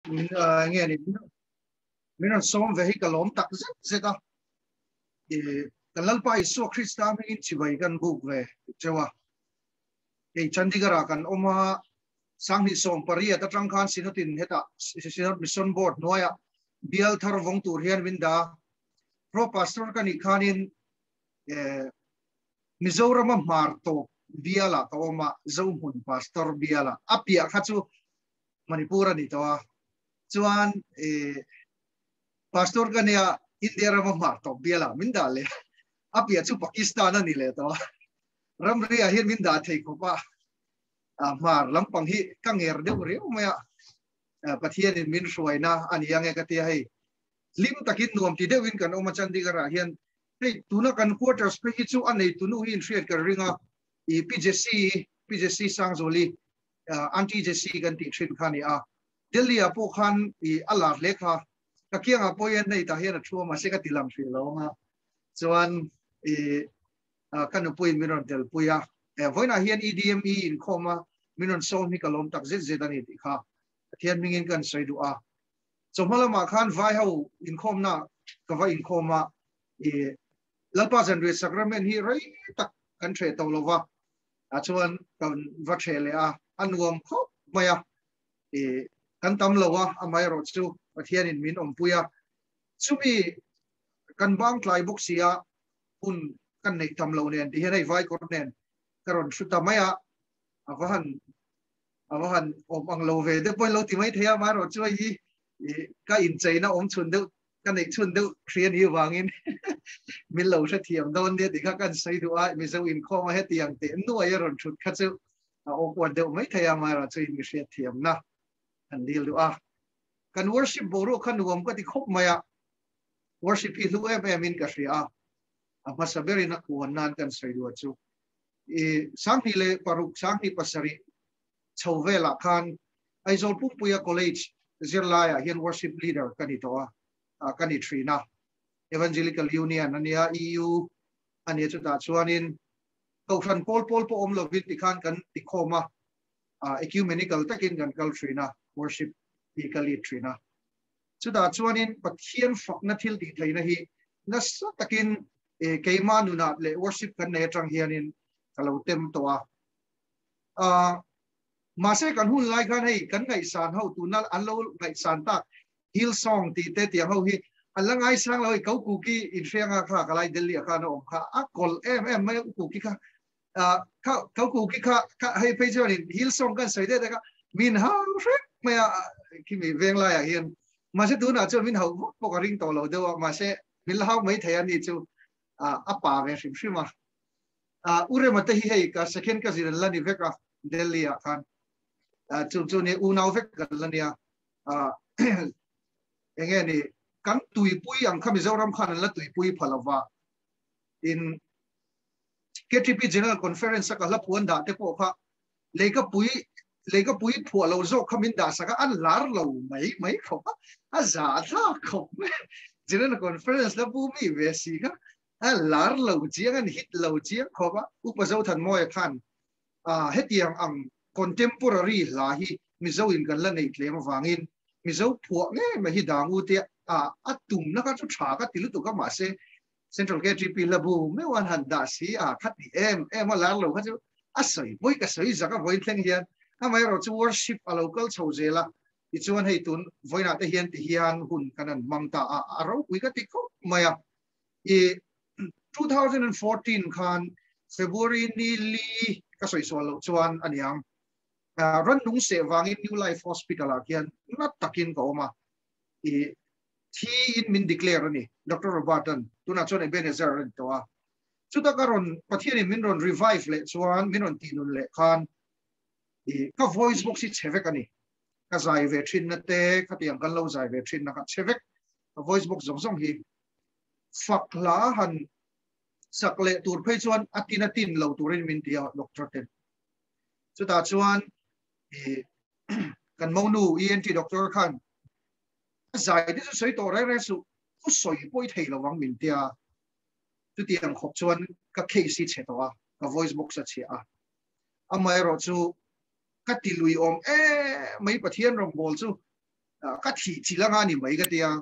Min nge ni min rawn sawm ve hi ka lawm tak zet zet a. I kan Lalpa Isua Krista hmingin chibai kan buk ve cheu a. Hei Chandigarh ah kan awm a, Sanghnih 18 atang khan Synod in hetah Synod Mission Board hnuaiah bial thar vawng tur hian min dah a. Pro Pastor ka nih khanin Mizorama hmar tawp bialah ka awm a, Zohmun Pastor bialah. A piah kha chu Manipur a ni tawh a. Chuan Pastor ka nia India rama hmar tawp bialah min dah leh a piah chu Pakistan a ni leh tawh a. Ramri ah hian min dah thei khawp a. Hmar lampang hi ka nger deuh riau mai a. Pathianin min hruaina a ni ange ka tia hei. Hlim takin nuam ti deuhin kan awm a Chandigarh ah hian hei tuna kan quarters phei hi chu a neitu nu hi inhriat kan ring a. I Pi Jessie, Pi Jessie Sangzawli, Aunty Jessie kan tih thin kha a ni a. Delhi ah pawh khan i a lar hle kha. Ka kiangah pawh hian hei tah hian a thu a mahse ka ti lang hrih lo ang a. Chuan i ka nupuiin min rawn telpui a. Vawiinah hian EDME inkhawm a min rawn sawm hi ka lawm tak zet zet a ni tih kha Pathian hmingin kan sawi duh a. Chawhma lamah khan vai ho inkhawmna ka va inkhawm a, i Lalpa Zanriah Sacrament hi rei tak kan hreh tawh lo va, ah chuan kan va hreh leh a, a nuam khawp mai a, i kan tam lo a, amaherawh chu Pathianin min awmpui a, chumi kan bang tlai bawk si a, hun kan neih tam lo nen ti hian hei vai kawr nen ka rawn hru ta mai a, a va han a va han awm ang lo ve deuh pawhin lo ti mai thei a, amaherawh chu hei hi ka incheina awm chhun deuh ka neih chhun deuh hria ni vangin min lo hrethiam dawn nia tih kha kan sawi duh a, Mizo inkhawm a hetiang teh nuai a rawn thut kha chu a awkward deuh mai thei a, amaherawh chu in mi hriatthiamna kan dil duh a. Kan worship boruak kha nuam ka ti khawp mai a, worship hi hlu em em in ka hria a, a hmasa berin a kuan nan kan sawi duh a chu i 2006 2007 chho velah khan Aizawl Pumpuia College zirlaiah hian worship leader ka ni tawh a, ka ni thin a. Evangelical Union a nia, EU a nia chutah chuanin Kohhran pawl pawl pawh awm lovin tikhan kan tikhawm a, ecumenical takin kan kal thin a, worship hi ka lead thin a. Chutah chuanin Pathian fakna thil tih theihna hi nasa takin keimah nunah leh worship kan nei atang hianin ka lo tem tawh a. Mahse kan hun lai khan hei kan ngaihsan ho tuna an lo ngaihsan tak Hillsong tih te tiang ho hi an la ngaisang lo hei ko kuki inhrianga kha ka lai Delhi ah khan a awm kha a kawlh em em mai a u kuki kha kha ko kuki kha kha hei phei chuanin Hillsong kan sawi det a kha min hau hrep mai a khimi veng laiah hian mahse tunah chuan min hauh vak pawh ka ring tawh lo deuh a mahse min la hau mai thei a ni chu a pa ve hrim hrim a. U Rema te hi hei ka second cousin an la ni vek a Delhi ah khan chu chu ni unau vek kan la nia enge ni kan tuipui ang kha Mizoram khan an la tuipui pha lova in KTP General Conference a ka hla phuan dah te pawh kha leika pui leika pui phuah lo zawk kha min dah sak a an lar lo mai mai khawp a a za thlak khawp General Conference la bu mi ve si kha A lar lo chiang an hit lo chiang khawp a, Upa Zothanmawia khan hetiang ang contemporary hla hi Mizo in kan la nei tlem avangin Mizo phuah ngei mai hi dang u tia a tumna kha chu tha ka ti lutuk a, mahse Central KTP la bu meuh an han dah si a, kha ti em em a lar lo kha chu a sawi pawi ka sawi zak a vawiin thleng hian amaherawh chu worship a lo kal chho zel a, tichuan hei tun vawiinah te hian ti hian hun kan han hmang ta a, a ropui ka ti khawp mai a. I 2014 khan February ni li ka sawi sual loh chuan a niang. Rannung seh vangin New Life Hospital ah khian na takin ka awm a. I thi in min declare a ni Doctor Robert an tunah chuan Ebenezer a ni tawh a. Chuta ka rawn Pathianin min rawn revive leh chuan min rawn tihnun leh khan i ka voice box hi chhe vek a ni. Ka zai ve thinna te khatiang kan lo zai ve thinna kha chhe vek ka voice box zawng zawng hi. Fak hla han sak leh tur phei chuan a tin a tin lo turin min ti a doctor ten. Chutah chuan i kan monu ENT doctor khan a zai te chu sawi tawh reng reng suh, thu sawi pawh i thei lo ang min ti a. Chutiang khawp chuan ka case hi chhe tawh a, ka voice box a chhia a. Amaherawh chu ka ti lui awm em mai Pathian rawngbâwl chu. Ka thih chilh anga ni mai ka tia.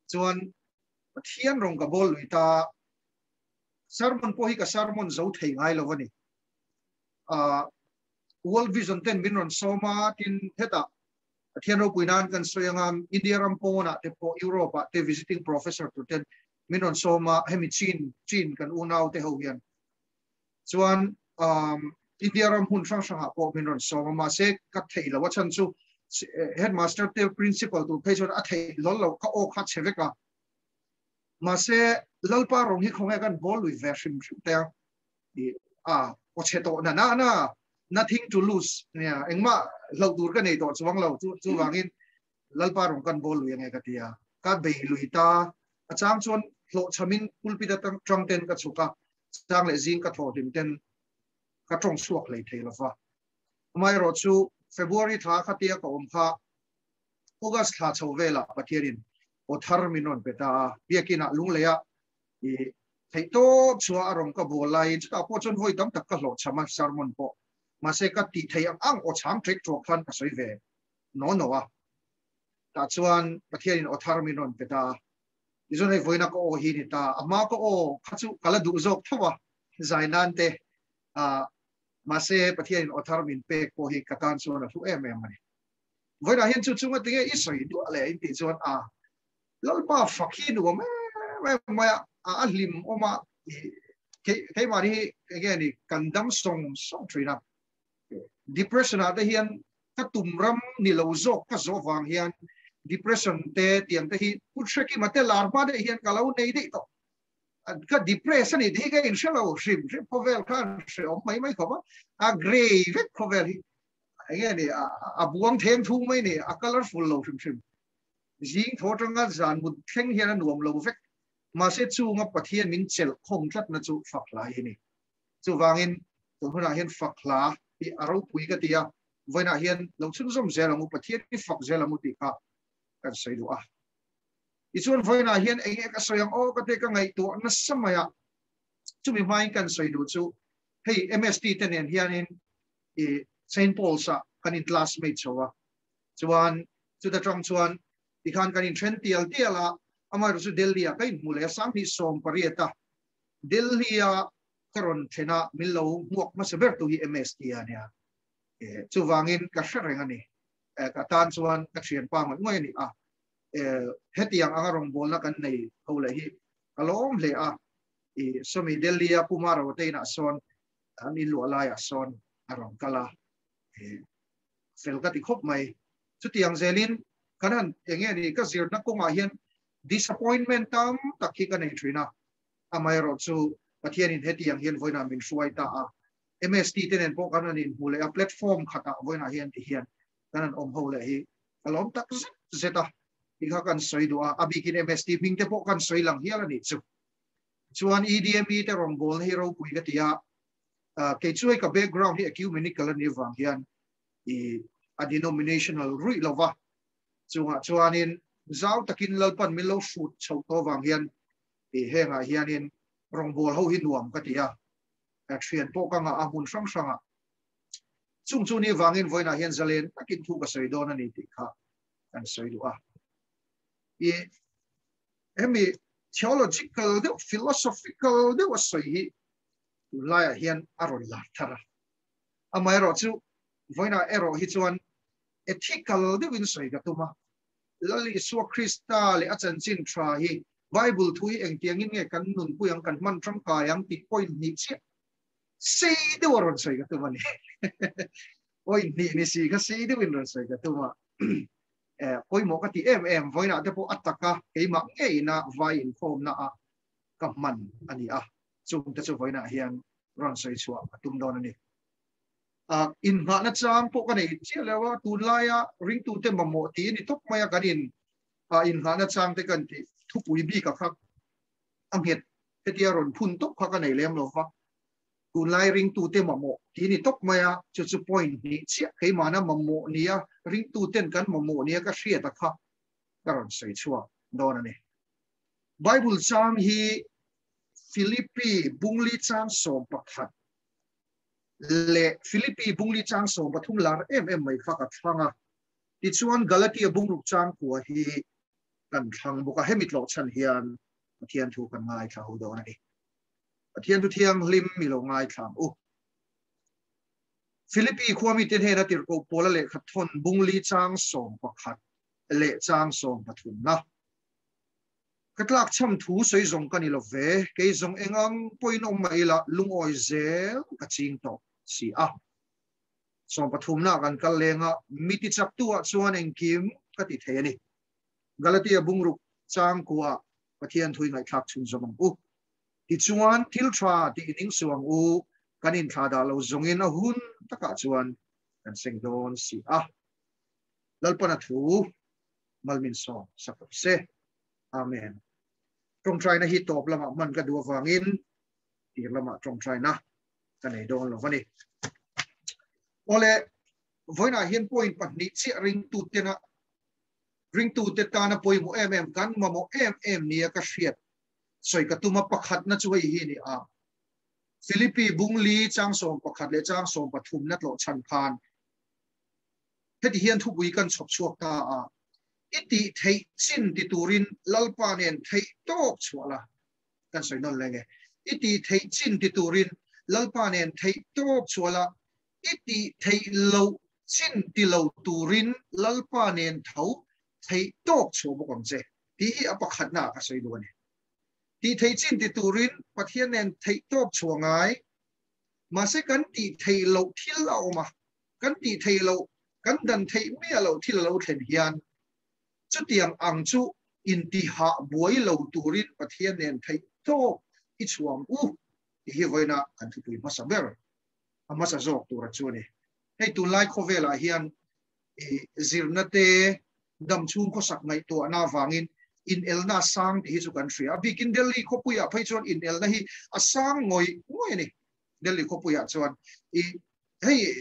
Chuan Pathian rawng ka bawl lui ta. Sermon pawh hi ka sermon zo thei ngai lo a ni. World Vision ten min rawn sawm a, tin hetah Pathian ropui nan kan sawi anga India ram pawnah te pawh Europe ah te visiting professor tur ten min rawn sawm a, hemi chin chin kan unau te ho hian chuan India ram hmun hrang hrangah pawh min rawn sawm a, mahse ka theih loh a chhan chu headmaster te principal tur phei chuan a theih hlawl loh ka aw kha chhe vek a, mahse Lalpa rawng hi khawnge kan bawl lui ve hrim hrim te a. A aw chhe tawh na na na nothing to lose nia engmah hloh tur ka nei tawh chuang lo chu chuvangin Lalpa rawng kan bawl lui ange ka ti a ka bei lui ta a chang chuan hlawh chhamin pulpit atang tang ten ka chhuk a chang leh zing ka thawh hlim ten ka tawng chhuak hlei thei lova amaherawh chu February thla khatia ka awm kha August thla chho velah Pathianin aw thar min rawn pe ta a biakinah lungleiah I theih tawp chhuah a rawn ka bawl laiin chutah pawh chuan vawi tam tak ka hlawh chham a, sermon pawh. Mahse ka tih theih ang ang aw chhang ṭek ṭuak khan ka sawi ve naw naw a. Tah chuan Pathianin aw thar min rawn pe ta a. Tichuan hei vawiina ka aw hi ni ta. A hma ka aw kha chu ka la duh zawk tho a, zai nan te. Mahse Pathianin aw thar min pek pawh hi ka tan chuan a hlu em em a ni. Vawiinah hian chu chunga tinge i sawi duah leh in tih chuan a Lalpa fak hi nuam em em mai a, a hlim awm a, keimah hi enge ni kan dam sawng sawng thin a. Depression ah te hian ka tum ram ni lo zawk ka zawh vang hian depression te tiang te hi pu Hrekima te lar hma daih hian ka lo nei daih tawh. Ka depress a ni tih hi ka inhre lo hrim hrim khawvel khan hreawm mai mai khawp a, a grey vek khawvel hi enge ni a buang theng thung mai ni a colourful lo hrim hrim. Zing thaw atanga zan mut thleng hian a nuam lo vek. Mahse chunga Pathian min chelh khawm tlatna chu fak hla hi a ni. Chuvangin tun hunah hian fak hla hi a ropui ka ti a, vawiinah hian lo chhunzawm zel ang u, Pathian hi fak zel ang u tih kha kan sawi duh a. Tichuan vawiinah hian eng nge ka sawi ang aw ka te ka ngaihtuah nasa mai a, chumi hmain kan sawi duh chu hei MST te nen hianin i Saint Paul's ah kan in classmate chho a, Chuan chuta tang chuan tikhan kan inthen tial tial a, amaherawhchu chu Delhi ah ka inhmu leh a, 2018 a Delhi a ka rawn then a, min lo hmuak hmasa ber tu hi MST a nia. Chuvangin ka hre reng a ni. Ka tan chuan ka thianpa ngawih ngawih a ni a. Hetiang anga rawngbawlna kan nei ho leh hi ka lawm hle a. Sawmi Delhi a Puma Rote inah sawn an inluah laiah sawn a rawn kal a. Fel ka ti khawp mai. Chutiang zelin kan han eng nge ni ka zirna kawngah hian disappointment tam tak hi ka nei thin a. Amaherawh chu Pathianin hetiang hian vawiinah min hruai ta a. MST te nen pawh kan han inhmu leh a, platform khatah vawiinah hian ti hian kan han awm ho leh hi ka lawm tak zet zet a. Ti kha kan sawi duh a, a bikin MST hming te pawh kan sawi lang hial a nih chu. Chuan EDME te rawngbawlna hi ropui ka ti a, Kei chu hei ka background hi ecumenical a nih avang hian i a denominational ruih lova, chungah chuanin zau takin Lalpan min lo hrut chhoh tawh avang hian i hengah hianin rawngbâwl ho hi nuam ka ti a, thian pawh ka ngah a hmun hrang hrangah. Chung chu ni avangin vawiinah hian zalen takin thu ka sawi dawn a ni tih kha kan sawi duh a. I hemi theological deuh, philosophical deuh a sawi hi tunlaiah hian a rawn lar thar a. Amaherawh chu vawiinah erawh hi chuan ethical deuhin sawi ka tum a. Lal Isua Krista leh a chanchin tha hi Bible thu hi engtiangin nge kan nunpui ang, kan hman tangkai ang tih point hnih chiah sei deuh a rawn sawi ka tum a ni. Point hnih ni si kha sei deuhin rawn sawi ka tum a. Pawimawh ka ti em em, vawiinah te pawh a taka keimah ngeina vai inkhawmna ah ka hman a ni a. Chungte chu vawiinah hian rawn sawi chhuah a tum dawn a ni. Inngahna chang pawh ka nei chiah lo a, tunlaia ringtute mamawh tih a ni tawp mai a, kan in inngahna chang te kan tih thupui bik a kha a nghet hetia rawn phun tawp kha ka nei lem lo va. Tunlai ringtute mamawh tih a ni tawp mai a, chu chu point hnih chiah keimahna mamawh nia ringtuten kan mamawh nia ka hriat a kha ka rawn sawi chhuak dawn a ni. Bible chang hi Philippi bungli chang 11 leh Philippi bungli chang 13 lar em em mai kha ka thlang a. Tichuan Galatia bungruk chang kua hi kan thlang bawk a, hemi tlawh chhan hian Pathian thu kan ngaithla ho dawn a ni. Pathian thu thianghlim i lo ngaithla ang u. Philippi khua mite hnena tirhkoh Paula lehkha thawn bungli chang 11 leh chang 13na. Ka tlak chham thu sawi zawng ka ni lo ve, kei zawng eng ang pawhin awm mah ila lungawi zel ka ching tawh si a. 13na kan kal leng a, mi tichaktu ah chuan engkim ka ti thei a ni. Galatia bungruk chang kua Pathian thui ngaihthlak chhun zawm ang u. Tichuan thil tha tih ning suh ang u, kan inthlah dah lo zawngin a hun takah chuan kan seng dawn si a. Lalpana thu malmin sawm sak rawh se. Amen. Tawngtaina hi tawp lamah hman ka duh avangin tir lamah tawngtaina ka nei dawn lo a ni. Awle, vawiinah hian point pahnih chiah ringtutena ringtute tana pawimawh em em kan mamawh em em nia ka hriat sawi ka tum a, pakhatna chu hei hi ni a. Philippi bungli chang 11 leh chang 13 na tlawh chhan khan heti hian thupui kan chhawp chhuak ta a, i tih theih chin ti turin Lalpa nen theih tawk chhuah la kan sawi nawn leng e. I tih theih chin ti turin Lalpa nen theih tawk chhuah la, i tih theih loh chin ti lo turin Lalpa nen tho theih tawk chhuah bawk ang che tih hi a pakhatna ka sawi duh a ni. Tih theih chin ti turin Pathian nen theih tawk chhuah ngai, mahse kan tih theih loh thil a awm a, kan tih theih loh, kan dan theih miah loh thil a lo thlen hian chutiang ang chu intihah buai lo turin Pathian nen theih tawk i chhuang u tih hi vawiina kan thupui hmasa ber a hmasa zawk tur a chu a ni. Hei tunlai khawvelah hian zirna te dam chhung khawsak ngaihtuahna avangin inelna a sang tih hi chu kan hria. A bikin Delhi khawpuiah phei chuan inelna hi a sang ngawih ngawih a ni. Delhi khawpuiah chuan i hei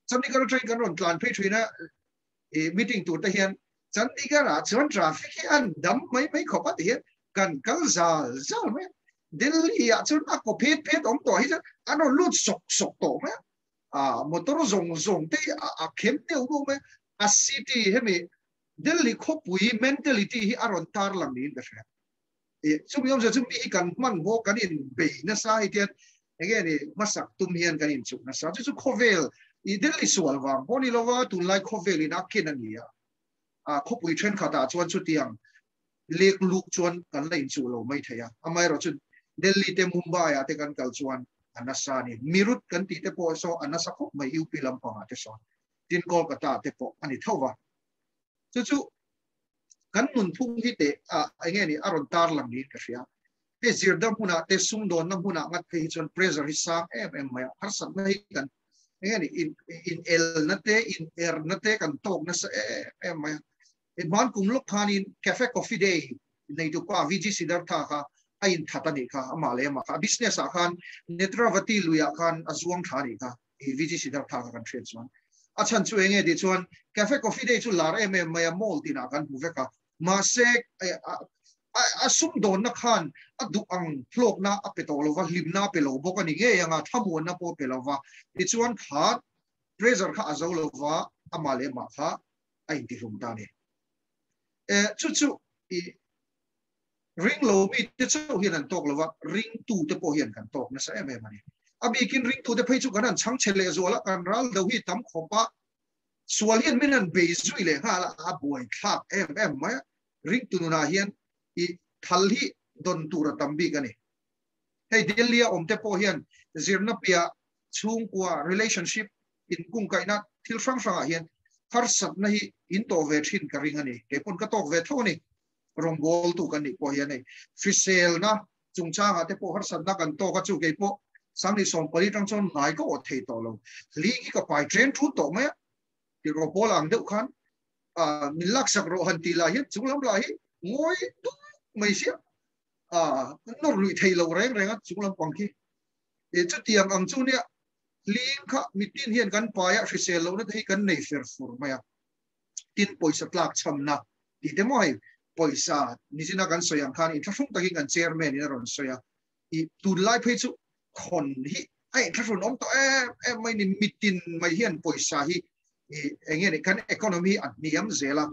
Chandigarh atangin kan rawn tlan phei thin a, i meeting tur te hian Chandigarh ah chuan traffic hi an dam mai mai khawp a ti hian kan kal zal zal mai a. Delhi ah chuan a kaw phet phet awm tawh hi chuan an rawn lut sawk sawk tawh mai a. A motor zawng zawng te hi a khem deuh deuh mai a. A city hemi Delhi khawpui mentality hi a rawn tar lang niin ka hria. E chumi awmzia chu mi hi kan hman bawk kan in bei nasa hei tian enge ni hmasak tum hian kan in chuk nasa. Chu chu khawvel i Delhi sual vang pawh ni lova tunlai khawvel in a ken a ni a. A khawpui thenkhatah chuan chutiang lek luk chuan kan la inchuh lo mai thei a. Amaherawhchu Delhi te Mumbai ah te kan kal chuan a nasa a ni. Mirut kan tih te pawh saw a nasa khawp mai UP lampangah te sawn. Tin Kolkata te pawh a ni tho va. Chu chu kan nunphung hi teh a enge ni a rawn tar lang niin ka hria. Hei zirna hmunah te sumdawnna hmunah ngat phei hi chuan pressure hi sang em em mai a. Harsatna hi kan enge ni in in elna te in erna te kan tawk nasa em em mai a. Hman kum lawk khanin Cafe Coffee Day neitu pa VG Siddhartha kha a inthat a nih kha, amah leh amah kha. A business ah khan Netravati luiah khan a zuang tha a nih kha, i VG Siddhartha kha kan hriat chuan. A chhan chu enge tih chuan Cafe Coffee Day chu lar em em mai a, mall tinah kan hmu vek a. Mahse, a sumdawnna khan a duh ang hlawkna a pe tawh lova, hlimna a pe lo bawk a ni ngei ang a, thlamuanna pawh a pe lova. Tichuan kha pressure kha a zo lova, amah leh amah kha a intihlum ta a ni. E, chu chu i ring lo mi te chauh hian an tawk lova, ringtu te pawh hian kan tawk nasa em em a ni. A bikin ringtu te phei chu kan han chhang chhe leh zual a, kan ral do hi tam khawp a, sual hian min han bei zui leh nghal a, a buai thlak em em mai a. Ringtu nunah hian i thal hi dawn tur a tam bik a ni. Hei Delhi a awm te pawh hian zirna piah chhungkua relationship inkungkaihna thil hrang hrangah hian harsatna hi in tawh ve thin ka ring a ni. Kei pawn ka tawk ve tho a ni. Rawngbawltu kan nih pawh hian hei hriselna chungchangah te pawh harsatna kan tawk a chu kei pawh Sangni 14 tang chuan ngai ka awt thei tawh lo. Hling hi ka pai chen thut tawh mai a. Ti rawh pawl ang deuh khan min laksak rawh han tih lah hian chunglam lah hi ngawi duk mai sia. Nawr luih thei lo reng reng a chunglam pang khi. E chutiang ang chu nia hling kha mitin hian kan pai a hrisel lohna te hi kan nei fer fur mai a. Tin pawisa tlak chhamna tih te maw hei pawisa nichina kan sawi ang khan inthlahrung takin kan chairman in a rawn sawi a. I tunlai phei chu khawn hi a inthlahrun awm tawh em em mai ni mitin mai hian pawisa hi I enge ni kan economy a hniam zel a,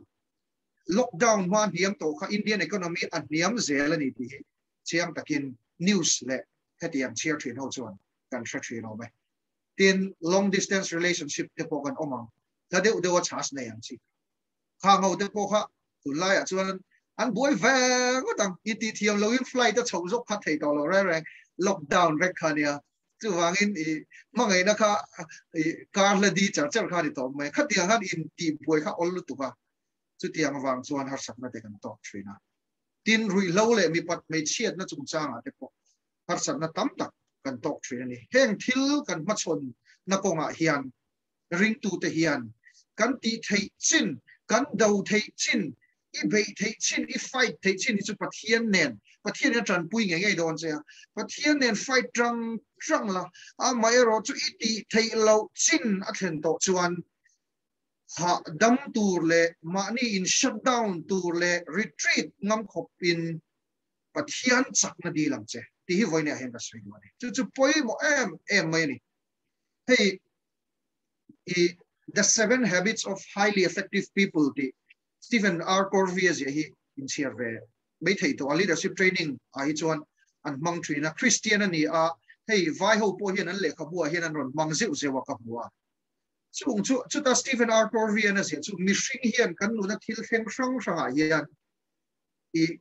lockdown hma hniam tawh kha Indian economy a hniam zel a ni tih hi chiang takin news leh hetiang chhiar thin ho chuan kan hre thin awm e. Tin, long distance relationship te pawh kan awm ang, hla deuh deuha chhas nei ang chi. Khang ho te pawh kha tunlaiah chuan an buai ve ngawt ang, i tih thiam loin flight a chhoh zawk kha thei tawh lo reng reng, lockdown vek kha nia. Chuvangin i hmangaihna kha i kar hla di char char kha a ni tawh mai. Khatiang khan in tih buai kha awl lutuk a, chutiang avang chuan harsatna te kan tawk thin a. Tin, ruihhlo leh mipat hmeichhiatna chungchangah te pawh harsatna tam tak kan tawk thin a ni. Heng thil kan hmachhawnna kawngah hian ringtute hian kan tih theih chin, kan do theih chin, i beih theih chin, i fight theih chin hi chu Pathian nen, Pathian in a tanpui ngei ngei dawn che a, Pathian nen fight tang tang la, amaherawh chu i tih theih loh chin a thlen tawh chuan hah dam tur leh mahni in shut down tur leh retreat ngam khawp in Pathian chakna dil ang che tih hi vawiin ah hian ka sawi duh a ni. Chu chu pawimawh em em mai a ni. Hei i The Seven Habits of Highly Effective People tih Stephen R. Covey a ziah hi inchhiar ve mai thei tawh a, leadership training ah hi chuan an hmang thin a, Christian a ni a, hei vai ho pawh hian an lehkhabu ah hian an rawn hmang zeuh zeuh a ka hmu a. Chung chu chuta Stephen R. Covey an a ziah chu mihring hian kan nuna thil thleng hrang hrang ah hian i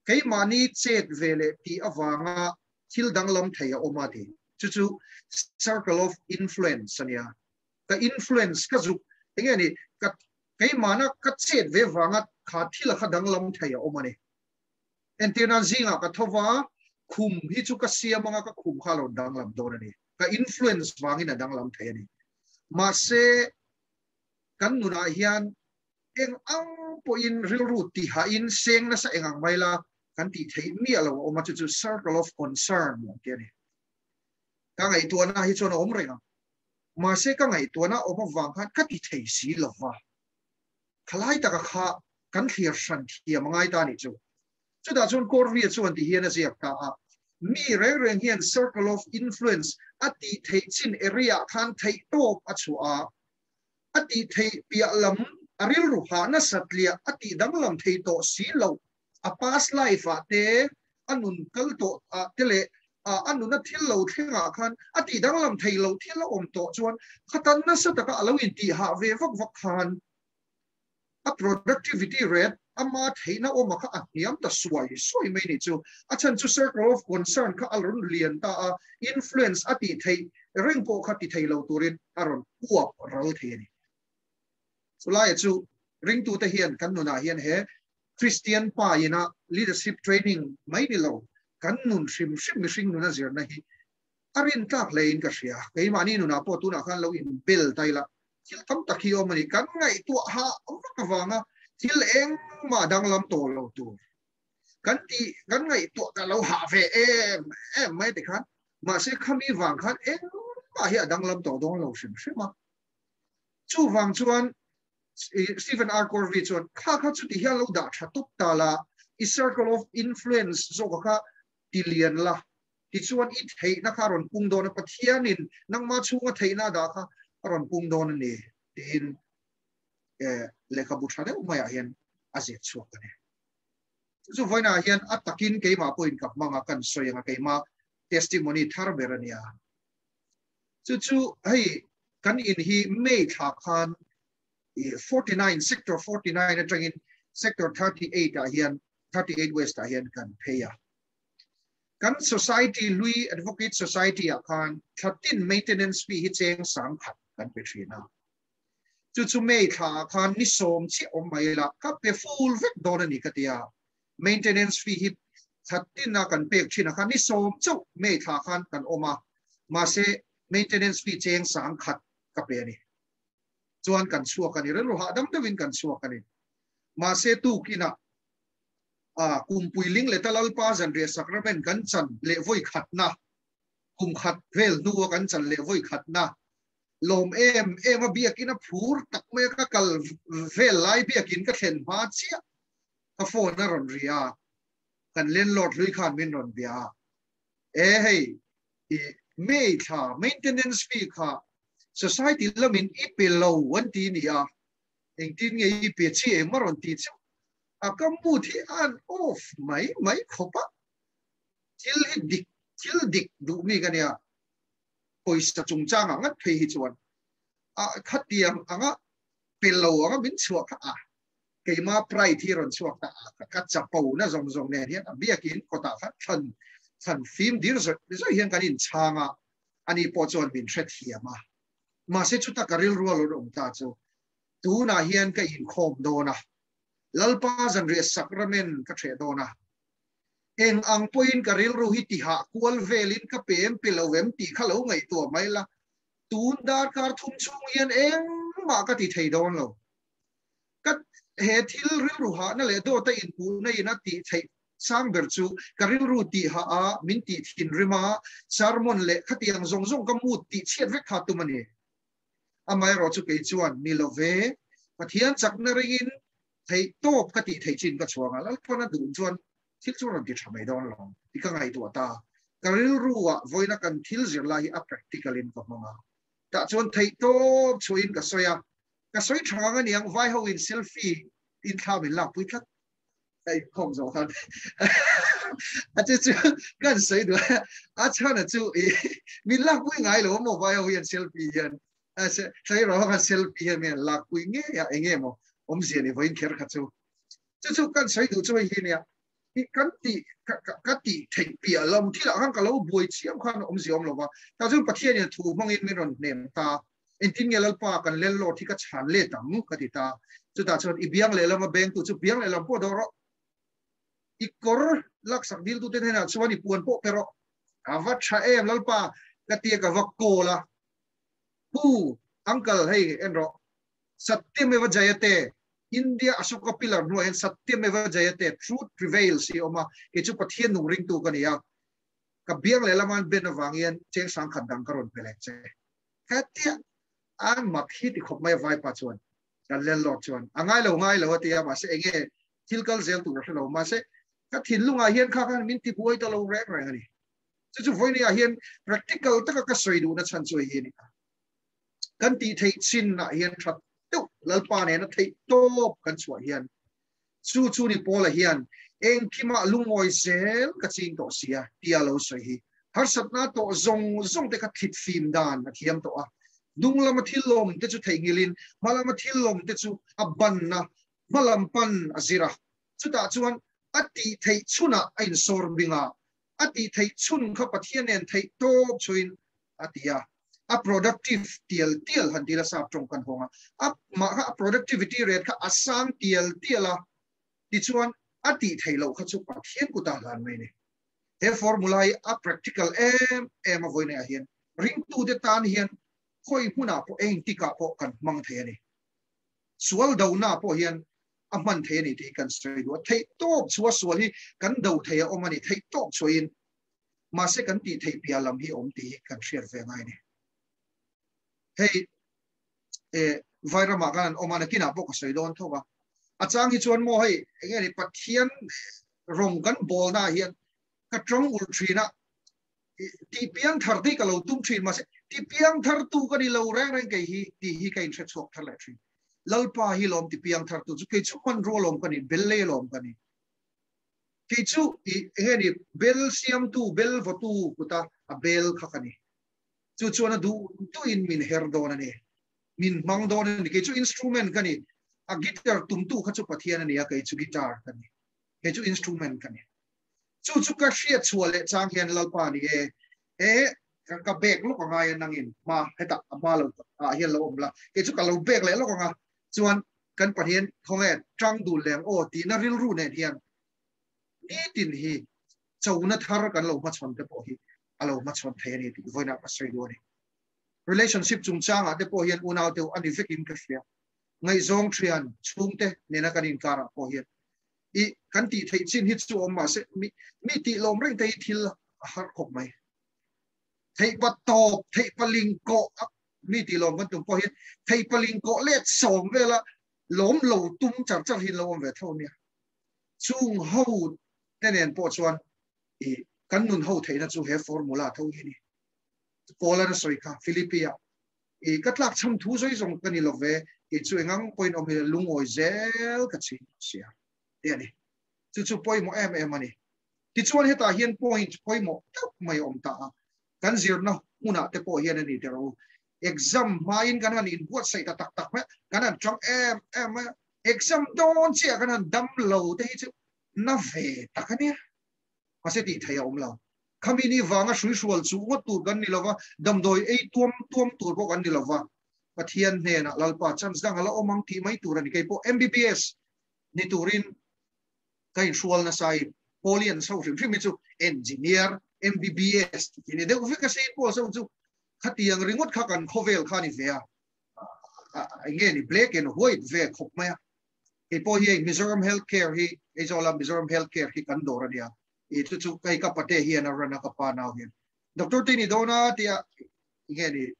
keimahni chet ve leh tih avanga thil danglam thei a awm a ti. Chu chu circle of influence a nia. Ka influence ka zuk enge ni ka keimahna ka chet ve vanga kha thil a kha danglam thei a awm a ni. Entirnan zingah ka tho va, khum hi chu ka siam anga ka khum kha a lo danglam dawn a ni. Ka influence vangin a danglam thei a ni. Mahse kan nunah hian eng ang pawhin rilru tihain seng nasa eng ang mai la kan tih theih miah lo a awm a, chu chu circle of concern ang tih a ni. Ka ngaihtuahna hi chuan a awm reng ang. Mahse ka ngaihtuahna awm avang khan ka ti thei si lo va. Thalai taka kha kan thlir hran thiam a ngai ta a nih chu. Chutah chuan Corvia chuan ti hian a ziak ta a, Mi reng reng hian circle of influence a tih theih chin area ah khan theih tawp a chhuah a, a tih theih piah lam a rilru hah nasat liah a tih danglam thei tawh si loh, a past life ah te, a nun kal tawh ah te leh a nuna thil lo thleng ah khan a tih danglam thei loh thil a awm tawh chuan khatan nasa taka a lo intih hah ve vak vak khan a productivity rate ama theihna awma kha a hniam ta suai suai mai nih chu. A chhan chu circle of concern kha a rawn lian ta a, influence a tih theih reng pawh kha ti thei lo turin a rawn uap ral thei a ni. Chulaiah chu ringtute hian kan nunah hian he Christian pa ina leadership training mai ni lo kan nun hrim hrim mihring nuna zirna hi a rin tlak hlein ka hria. Keimahni nunah pawh tunah khan lo inbel ta ila thil tam tak hi awm a ni. Kan ngaihtuah hah vak avanga thil engmah danglam tawh lo tur kan tih kan ngaihtuah ka lo hah ve em em mai ti khan mahse khami vang khan engmah hi a danglam tawh dawn lo hrim hrim a. Chuvang chuan Stephen R. Covey chuan kha kha chuti hian lo dah tha tawp ta la, i circle of influence zawka kha ti lian la, tichuan i theihna kha a rawn pung dawn a, Pathianin nangma chhunga theihna a dah kha a rawn pung dawn a ni tiin lehkhabu tha deuh maiah hian a ziak chhuak a ni. Chu chu vawiinah hian a takin keimah pawhin ka hmang a, kan sawi ang a, keimah testimony thar ber a nia. Chu chu hei kan in hi May thla khan 49 sector 49 atangin sector 38 ah hian 38 west ah hian kan phei a. Kan society hlui Advocate Society ah khan thlatin maintenance fee hi cheng sang khat kan pe thin a. Chu chu May thla ah khan ni sawm chiah awm mai la ka pe full vek dawn a ni ka ti a. Maintenance fee hi thlatin a kan pek thin ah khan ni sawm chauh May thla khan kan awm a. Mahse maintenance fee cheng sang khat ka pe a ni. Chuan kan chhuak a ni. Rilru hahdam deuhin kan chhuak a ni. Mahse tukinah a kumpui ling leh ta Lalpa zanriah sacrament kan chan leh vawi khatna, kum khat vel hnua kan chan leh vawi khatna, lawm em em a biakin a phur tak mai a ka kal vel lai biakin ka thlen hma chiah ka phone a rawn ri a, kan landlord hlui khan min rawn bia a, e hei i May thla maintenance fee kha. Society lamin i pe lo an ti nia, engtin nge i pe chi em a rawn ti chu a ka mood hi an off mai mai khawp a. Thil hi dik, thil dik duh mi ka nia, pawisa chungchangah ngat phei hi chuan a khatiang anga pe lo anga min chhuah kha a keima pride hi rawn chhuak ta a, ka chapo na zawng zawng nen hian a biakin kawtah khan thlan thlan fim dir zawih zawih hian kan inchhang a, ani pawh chuan min hrethiam a. Mahse chuta ka rilru a lo awm ta chu tunah hian ka inkhawm dawn a, Lalpa zanriah sakramen ka hreh dawn a, eng ang pawhin ka rilru hi tihah kual velin ka pe em pe lo em tih kha lo ngaihtuah mai la, tun darkar thum chhung hian engmah ka ti thei dawn lo. Ka he thil rilru hahna leh dawta inpuhna in a tih theih sang ber chu ka rilru tihah a min tih thinrim a, sermon leh khatiang zawng zawng ka mood tih chhiat vek kha tum a ni. Amaherawh chu kei chuan ni lo ve, Pathian chakna ringin theih tawp ka tih theih chin ka chhuang a, Lalpawn a duh chuan thil chu rawn ti tha mai dawn lo tih ka ngaihtuah ta. Ka rilruah vawiina kan thil zir lai hi a practical in ka hmang a, tah chuan theih tawp chhuahin ka sawi a, ka sawi tha ngang aniang vai ho in selfie in thla min lakpui tlat. Ka inkhawm zawh khan a chu chu kan sawi duh a chhan a chu i min lakpui ngai lo maw vai ho hian selfie hian sai ro khan selfie hian min lakpui nge a enge maw awmzia ni vawiin kher kha chu chu chu kan sawi duh chu hei hi nia i kan ti ka ti theih piah lam thilah khan ka lo buai chiam khan awmzia awm lova ta chuan Pathian in thu hmangin min rawn hnem ta Engtin nge Lalpa kan lellawt hi ka chhan let ang? ka ti ta. Chutah chuan i biang lehlama bengtu chu biang lehlam pawh dawh rawh. I kawr laksak diltute hnenah chuan i puan pawh pe rawh. A va tha em Lalpa? ka tia ka va call a. Pu, Uncle, hei en rawh. Satyameva Jayate, India Ashoka Pillar hnuaiah hian Satyameva Jayate, Truth Prevails, hi a awm a. Kei chu Pathian nung ringtu ka ni a. Ka biang lehlama an ben avang hian cheng sangkhat dang ka rawn pe leh che. Ka tia an mak hi ti khawp mai a vaipa chuan kan landlord chuan a ngai lo ngai lo a ti a mahse enge thil kal zel tur a hre lo mahse ka thinlungah hian kha khan min ti buai ta lo reng reng a ni chu chu vawinia hian practical taka ka sawi duhna chhan chu hei hi a ni ta kan tih theih chinah hian that deuh lalpa nena theih tawp kan chhuah hian chu chu ni Paula hian engkimah lungawi zel ka ching tawh sia tia lo sawi hi harsatna tawh zawng zawng te kha thlit fim dan a thiam tawh a hnung lama thil lawm te chu theihnghilhin hma lama thil lawm te chu a banna hma lam pan a zir a chutah chuan a tih theih chhunah a insawr bing a a tih theih chhun kha Pathian nen theih tawp chhuin a ti a, a productive tial tial han ti la sap tawng kan hawng a, a mah kha a productivity rate kha a sang tial tial a, tichuan a tih theih loh kha chu Pathian kutah hlan mai a ni. He formula hi a practical em em a vawiinah hian ringtute tan hian khawi hmunah pawh engtikah pawh kan hmang thei a ni. Sual donaah pawh hian a hman thei a ni tih kan sawi duh a, theih tawp chhuah sual hi kan do thei a awm a ni, theih tawp chhuahin mahse kan tih theih piah lam hi awm tih hi kan hriat ve ngai a ni. Hei e Vairamah khan an awm a, nakinah pawh ka sawi dawn tho a, a chang hi chuan maw hei eng nge ni Pathian rawng kan bawlnaah hian ka tawng ulh thin a, tih piang thar te hi ka lo tum thin mahse ti piang thar tu ka ni lo reng reng kei hi tih hi ka inhre chhuak thar leh thin. Lalpa hi lawm ti piang thar tu chu kei chu hmanrua lawm ka ni, bel lei lawm ka ni. Kei chu i he ni bel siamtu bel vawtu kuta a bel kha ka ni. Chu chuan a duh duhin min her dawn a ni. Min hmang dawn a ni. Kei chu instrument ka ni. A guitar tumtu kha chu Pathian a ni a, kei chu guitar ka ni. Kei chu instrument ka ni. Chu chu ka hriat chhuah leh chang hian Lalpa ni e, e ka bek lawk angai a nangin hma hetah a hma lo ah hian lo awm la, kei chu ka lo bek leh lawk anga chuan kan Pathian khawnge tang dul leng aw tihna rilru nen hian nitin hi chona thar kan lo hmachhawn te pawh hi a lo hmachhawn thei a ni tih vawiinah ka sawi duh a ni. Relationship chungchangah te pawh hian unau deuh a ni vekin ka hria. Ngaihzawng thian chhungte nena kan inkarah pawh hian i kan tih theih chin hi chu awm mahse mi mi tih lawm reng te hi thil a har khawp mai. Theih pa tawp, theih pa ling kawh mi tih lawm kan tum pawh hian theih pa ling kawh let sawm vela lawm lo tum char char hi lo awm ve tho nia. Chung ho te nen pawh chuan i kan nun ho theihna chu he formula tho hi ni. Paul-an a sawi kha Philippi-ah. I ka tlak chham thu sawi zawng ka ni lo ve, kei chu engang pawhin awm ila lungawi zel ka chhin sia tih a ni. Chu chu pawimawh em em a ni. Tichuan hetah hian point pawimawh deuh mai a awm ta a, kan zirna hmunah te pawh hian a ni teh rawh u. Exam hmain kan han inbuatsaih ta tak tak mai a, kan han tang em em mai a, exam dawn chiah kan han dam lo te hi chu na ve tak a nia. Mahse tih theih a awm lo. Khami ni vanga hrui hrual chu ngawt tur kan ni lova, damdawi ei tuam tuam tur pawh kan ni lova, Pathian hnenah Lalpa chance dang a la awm ang tih mai tur a ni. Kei pawh MBBS ni turin ka inhrual nasa i Paulian chho hrim hrim hi chu engineer MBBS tih ni deuh vek a sein Paul chho chu khatiang ringawt kha kan khawvel kha a ni ve a, eng nge ni black and white ve khawp mai a. Kei pawh hi hei Mizoram Health Care hi Aizawla Mizoram Health Care hi kan dawr a nia. I chu chu hei ka pate hian a run a ka pa nau hian doctor te ni dawn a tia nge ni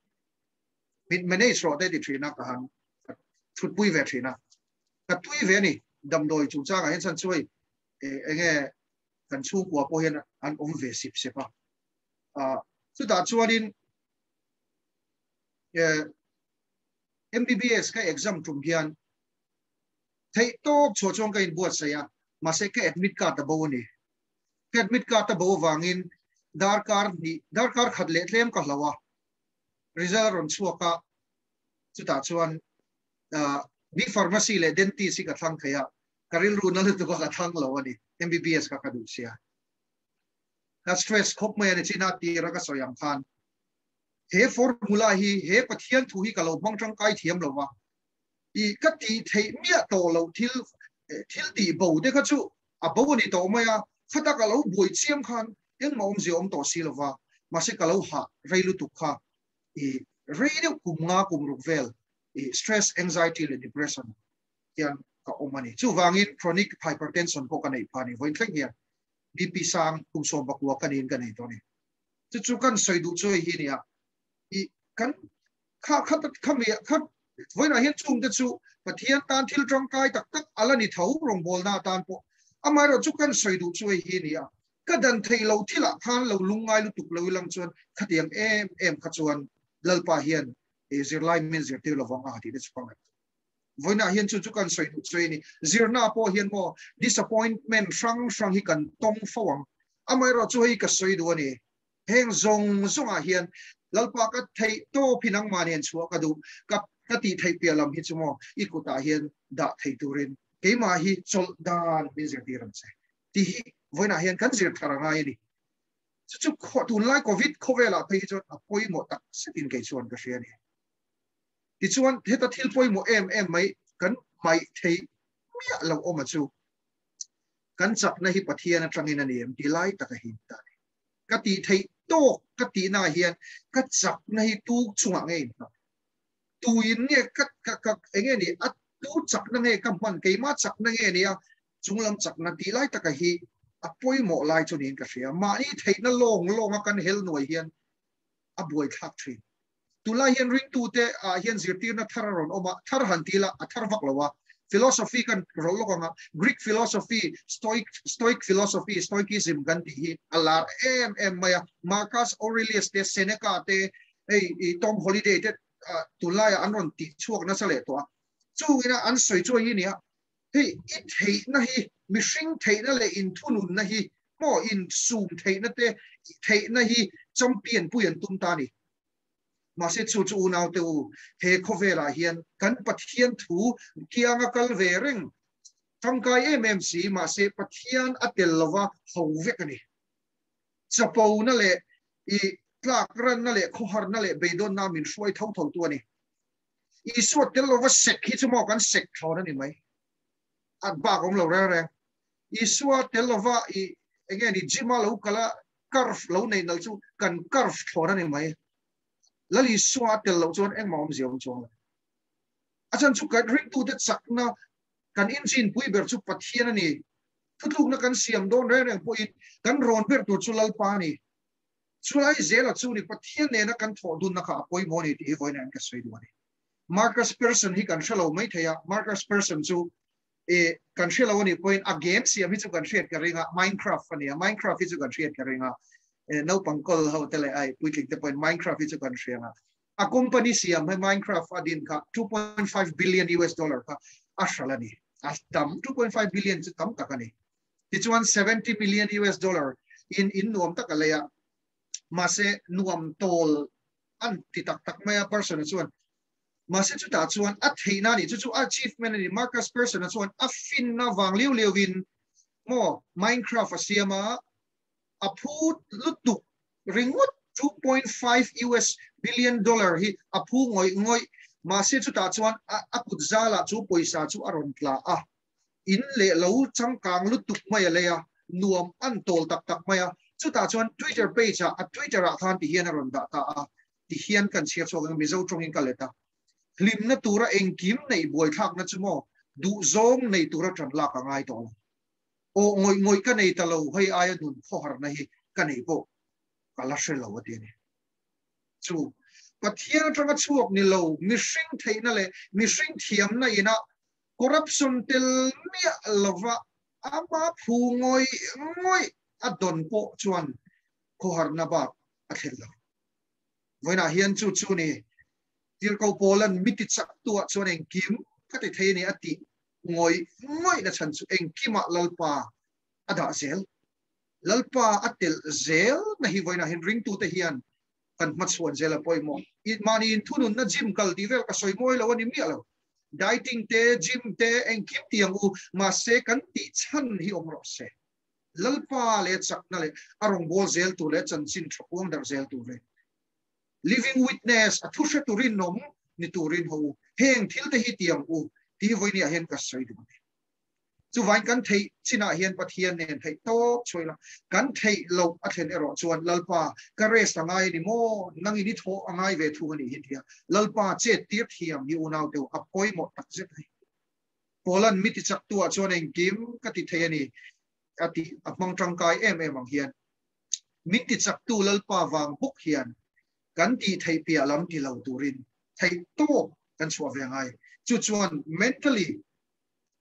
min manage rawh te ti thin a ka han thutpui ve thin a. Ka tui ve a ni damdawi chungchangah hian chhan chu hei enge kan chhungkua pawh hian an awm ve sip sep a. Chutah chuanin MBBS ka exam tum hian theih tawp chhuah chuan ka inbuatsaih a, mahse ka admit card a bo a ni. Ka admit card a bo avangin darkar hnih, darkar khat leh tlem ka hloh a, result a rawn chhuak a, chutah chuan B Pharmacy leh Dentist hi ka thlang thei a, ka rilru na lutuk a ka thlang lo a ni, MBBS kha ka duh sia. Ka stress khawp mai a ni, china tira ka sawi ang khan he formula hi, he Pathian thu hi ka lo hmang tangkai thiam lo va, i ka tih theih miah tawh loh thil, thil tih bo te kha chu a bo a ni tawh mai a, khata ka lo buai chiam khan engmah awmzia awm tawh si lo va, mahse ka lo hah rei lutuk kha i rei deuh kum nga kum ruk vel i stress, anxiety leh depression hian ka awm a ni. Chuvangin chronic hypertension pawh ka neih phah a ni vawiin thleng hian BP sang kum 19 ka niin ka nei tawh a ni. Chu chu kan sawi duh chu hei hi a ni a, i kan kha kha kha mi kha vawiinah hian chungte chu Pathian tan thil tangkai tak tak a la ni tho rawngbawlna atan pawh amaherawh chu kan sawi duh chu hei hi a ni a, ka dan theih loh thilah khan lo lungngai lutuk lo ilang chuan khatiang em em kha chuan Lalpa hian zirlai min zirtir lovang a tih te chu ka ngaihtuah. Vawiinah hian chu chu kan sawi duh chu a ni. Zirna pawh hian maw disappointment hrang hrang hi kan tawng fo ang. Amaherawh chu hei ka sawi duh a ni. Heng zawng zawngah hian Lalpa ka theih tawp hi nangmah nen chhuah ka duh. Ka ka tih theih piah lam hi chu maw i kutah hian dah thei turin keimah hi chawlh dan min zirtir ang che tih hi vawiinah hian kan zir thar a ngai a ni. Chu chu tunlai Covid khawvelah phei hi chuan a pawimawh tak zetin kei chuan ka hria a ni. Tichuan, heta thil pawimawh em em mai kan hmaih theih miah loh awm a chu, kan chakna hi Pathian atangin a ni em ti lai tak a him ta a ni. Ka tih theih tawk ka tihnaah hian ka chakna hi tu chungah nge inhmang? Tuin nge ka ka ka enge ni a tu chakna nge ka hman keimah chakna nge nia chunglam chakna tih lai taka hi a pawimawh lai chu niin ka hria. Mahni theihna lawng lawnga kan hel nuai hian a buaithlak thin. Tunlai hian ringtute ah hian zirtirna thar a rawn awm a, thar han ti ila a thar vak lo a. Philosophy kan rawlh lawk ang a, Greek philosophy, Stoic, Stoic philosophy, Stoicism kan tih hi a lar em em mai a. Marcus Aurelius te, Seneca te, hei i Tom Holliday te tunlaiah an rawn tih chhuak nasa leh tawh a. Chungina an sawi chu hei hi nia, hei i theihna hi, mihring theihna leh inthununna hi maw insum theihna te, theihna hi champion pui an tum ta a ni. Mahse chu chu unaute u, he khawvelah hian kan Pathian thu kianga kal ve reng tangkai em em si, mahse Pathian a tel lova ho vek a ni. Chapona leh i tlak ranna leh khawharna leh beidawnna min hruai tho tho tu a ni. Isua tel lova sek hi chu maw kan sek thlawn a ni mai. A bak awm lo reng reng. Isua tel lova i enge ni gym a lo kal a curve lo nei nal chu kan curve thlawn a ni mai. Lal Isua a tel loh chuan engmah awmzia awm chuang lo. A chhan chu kan ringtute chakna kan engine pui ber chu Pathian a ni. Thutlukna kan siam dawn reng reng pawhin kan rawn ber tur chu Lalpa a ni. Chulai zela chu ni Pathian nena kan thawh dunna kha a pawimawh a ni tih hi vawiin an ka sawi duh a ni. Marcus Persson hi kan hre lo mai thei a, Marcus Persson chu e kan hre lo a nih pawhin a game siam hi chu kan hriat ka ring a, Minecraft a nia, Minecraft hi chu kan hriat ka ring a, e naupang kawl ho te leh ai puitling te pawhin Minecraft hi chu kan hria a. A company siam hei Minecraft a din kha 2.5 billion US dollar kha a hral a ni. A tam 2.5 billion chu tam tak a ni. Tichuan 70 million US dollar in in nuam tak a lei a. Mahse nuam tawl an ti tak tak mai a person chuan. Mahse chutah chuan a theihna a ni. Chu chu a achievement a ni. Marcus Persson-a chuan a finna vang liu liuin maw Minecraft a siam a, a phu lutuk ringawt 2.5 US billion dollar hi a phu ngawih ngawih. Mahse chutah chuan a kut zalah chu pawisa chu a rawn tla a, in leh lo changkang lutuk mai a lei a, nuam an tawl tak tak mai a. Chutah chuan Twitter page ah a Twitter ah khan ti hian a rawn dah ta a, ti hian kan chhiar chhuak ang Mizo tawngin ka let a. Hlimna tura engkim neih buaithlakna chu maw duhzawng nei tura tan lak a ngai tawh lo. Aw ngawih ngawih ka nei ta lo, hei aia nun khawharna hi ka nei pawh ka la hre lo a ti a ni. Chu Pathian atanga chhuak ni lo mihring theihna leh mihring thiamna ina corruption tel miah lova ama phu ngawih ngawih a dawn pawh chuan khawharna bak a thlen lo. Vawiinah hian chu chu ni Tirhkoh Paulan mi ti chak tuah chuan engkim ka ti thei a ni a tih ngawih ngawihna chhan chu engkimah Lalpa a dah zel. Lalpa a telh zel na hi vawiinah hian ringtute hian kan hmachhuan zel a pawimawh. Mahni inthununna gym kal tih vel ka sawi mawi lo a ni miah lo. Dieting te, gym te, engkim ti ang u, mahse kan tih chhan hi awm rawh se. Lalpa leh chakna leh a rawngbâwl zel tur leh chanchin tha puang darh zel tur leh Living Witness a thu hre turin awm ni turin ho u, heng thil te hi ti ang u tih vawinia hian ka sawi duh a ni. Chuvain kan theih chinah hian Pathian nen theih tawp chhuai la, kan theih loh a thlen erawh chuan Lalpa ka rest a ngai a ni maw, nangin i thawh a ngai ve thung a nih hi tia Lalpa chet tir thiam hi unau deuh a pawimawh tak zet a ni. Paula'n mi tichaktuah chuan engkim ka ti thei a ni a tih a hmang tangkai em em ang hian min tichaktu Lalpa vang bawk hian kan tih theih piah lam ti lo turin theih tawp kan chhuah ve angai. Chu chuan mentally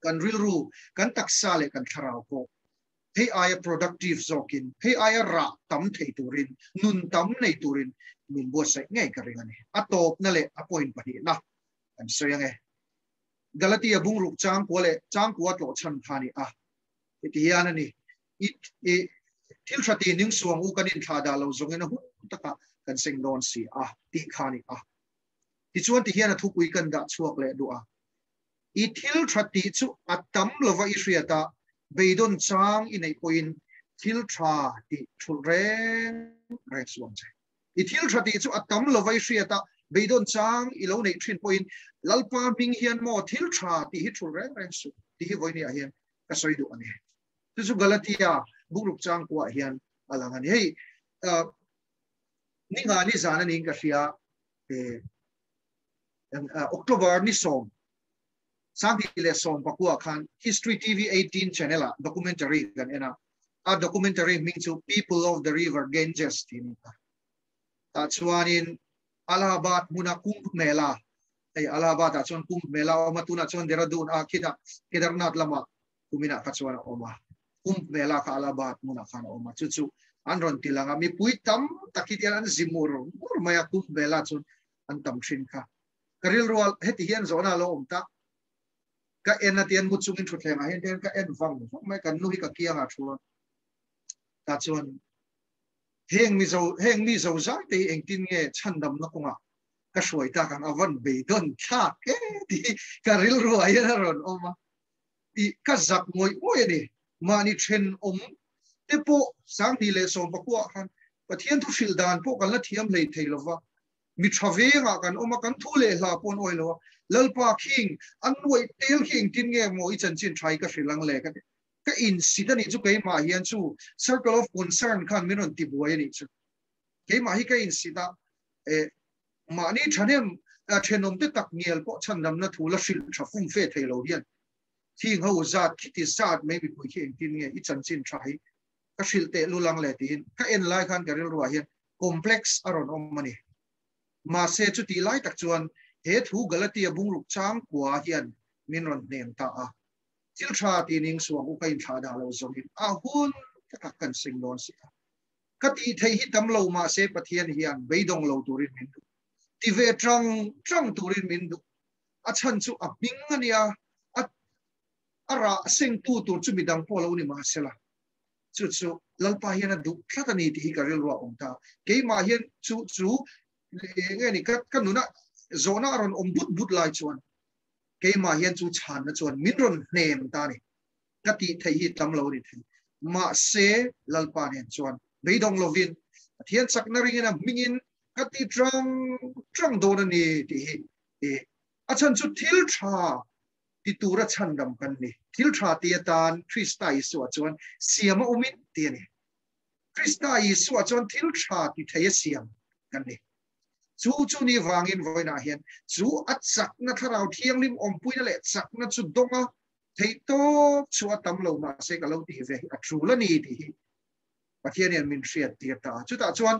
kan rilru, kan taksa leh kan thlarau pawh hei aia productive zawkin, hei aia rah tam thei turin, nun tam nei turin min buatsaih ngei ka ring a ni. A tawpna leh a point pahnihna kan sawi ange. Galatia bungruk changkua leh changkua tlawh chhan kha a ni a. Heti hian a ni, I, i, thil tha ti ning suang u kan inthlah dah lo zawngin a hun takah kan seng dawn si a, tih kha a ni a. Tichuan ti hian a thupui kan dah chhuak leh duh a. I thil tha tih chu a tam lova i hriat a, beidawn chang i neih pawhin thil tha tih thulh reng reng suh ang che. I thil tha tih chu a tam lova i hriat a, beidawn chang i lo neih thin pawhin Lalpa hming hian maw thil tha tih hi thulh reng reng suh tih hi vawinia hian ka sawi duh a ni. Chu chu Galatia bukruk chang kuah hian a lang a ni. Hei ni nga ni zan a niin ka hria October ni sawm sangti leh sawm pakua khan History TV 18 channel ah documentary kan en a. A documentary hming chu People of the River Ganges tih a ni ta. Tah chuanin Allahabad hmuna Kumbh Mela, hei Allahabad ah chuan Kumbh Mela a awm a, tunah chuan Dehradun ah khitah Kedarnath lamah kuminah kha chuan a awm a. Kumbh Mela kha Allahabad hmunah khan a awm a, chu chu an rawn ti lang a. Mipui tam tak hi tian an zi mur mur mai a, Kumbh Mela chuan an tam thin kha. Ka rilrual heti hian zawhna a lo awm ta. Ka en a tian mu chungin thutthleng ah hian tian ka en vang vang mai, kan nu hi ka kiang ah thu a. Tah chuan heng mi zo heng mi zo zai te hi engtin nge chhandamna kawngah ka hruai tak ang a van beidawn thlak e tih ka rilru ah hian a rawn awm a. I ka zak ngawih ngawih a ni. Mahni thenawm te pawh Sanghnih leh Sawmpakua ah khan Pathian thu hrilh dan pawh kan la thiam hlei thei lova, mi tha vengah kan awm a, kan thu leh hla pawh an awi lo a, Lalpa khing an nuaih tel khi engtin nge maw i chanchin tha hi ka hrilh ang le ka ti. Ka insit a nih chu keimah hian chu circle of concern khan min rawn ti buai a nih chu. Keimah hi ka insit a, eh mahni thahnem thenawm te tak ngial pawh chhandamna thu la hrilh tha fum fe thei lo hian khing ho zat khiti zat mai mipui khi engtin nge i chanchin tha hi ka hrilh teh lul ang le tiin ka en lai khan ka rilruah hian complex a rawn awm a ni. Mahse chutih lai tak chuan he thu Galatia bungruk changkua hian min rawn hnem ta a. Thil tha ti ning suang u ka inthlah dah lo zawngin a hun takah kan seng dawn si a. Ka tih theih hi tam lo mahse Pathian hian beidawng lo turin min duh. Ti ve ṭang ṭang turin min duh. A chhan chu a hming a nia, a a rah sengtu tur chu midang pawh lo ni mahsela, chu chu Lalpa hian a duh tlat a ni tih hi ka rilru a awm ta. Keimah hian chu chu eng nge ni ka ka nuna zawhna a rawn awm but but lai chuan keimah hian chu chhanna chuan min rawn hnem ta a ni. Ka tih theih hi tam lo a ni thei. Mahse Lalpa nen chuan beidawng lovin Pathian chakna ringin a hmingin ka ti ṭang ṭang dawn a ni tih hi a chhan chu thil ṭha ti tura chhandam kan ni. Thil ṭha ti atan Krista Isua chuan siam a awmin ti a ni. Krista Isua chuan thil ṭha ti thei a siam kan ni. Chu chu ni vangin vawiinah hian chu a chakna Thlarau Thianghlim awmpuina leh chakna chu dawnga theih tawp chu a tam lo mahse ka lo tih ve hi a ṭul a ni tih hi Pathian hian min hriat tir ta a. Chutah chuan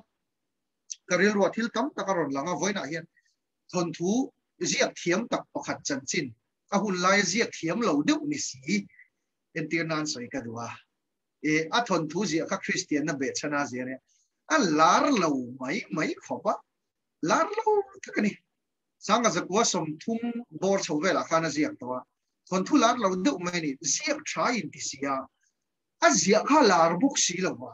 ka rilruah thil tam tak a rawn lang a, vawiinah hian thawnthu ziak thiam tak pakhat chanchin a hun laia ziak thiam lo deuh ni si entir nan sawi ka duh a. E, a thawnthu ziah kha Kristianna behchhana zia nia a lar lo mai mai khawp a, lar lo tak a ni. Sanga zakua 30 bawr chho velah khan a ziak tawh a, thawnthu lar lo deuh mai a ni, ziak tha in ti si a, a ziah kha lar bawk si lo va,